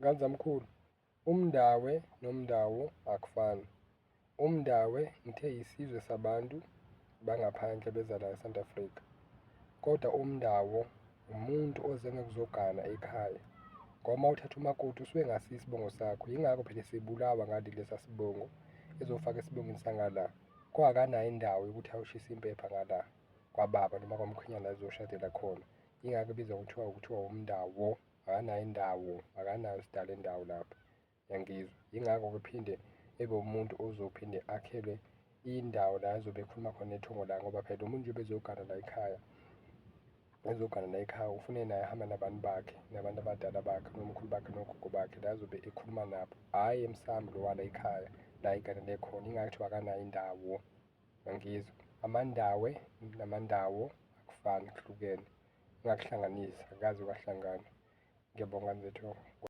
Ngane zamkhulu, uMndawe noMndawo akufani. UMndawe ngithe isizwe sabantu bangaphandle abeza la e-South Africa, kodwa uMndawo umuntu oze ngokuzogana ekhaya. Ngoba uma uthatha umakoti usuke engasiye isibongo sakho, yingakho phela esebulawa ngaleli sibongo, ezofaka esibongweni sangala. Ko akanayo indawo yokuthi ayoshisa impepha ngala kwababa noma kwamkhwenyana la ezoshadela khona. Yingakho ebizwa ngokuthiwa uMndawo, akanayo indawo, akanayo sidalo indawo lapho. Uyangizwa? Yingakho-ke phinde ebe umuntu ozophinde akhelwe indawo la ezobe ekhuluma khona nethongo la, ngoba phela lo muntu njengoba ezogana la ekhaya, ezogana la ekhaya ufune naye ahambe nabantu bakhe, nabantu abadala bakhe, nomkhulu bakhe, nogogo bakhe, la azobe ekhuluma nabo, hhayi emsamo lo wala ekhaya la eganele khona. Yingakho kuthiwa akanayo indawo. Uyangizwa? Amandawe namandawo akufani, kuhlukene. Ungakuhlanganisi, akukaze kwahlangana. Ngiyabonga ngane zethu.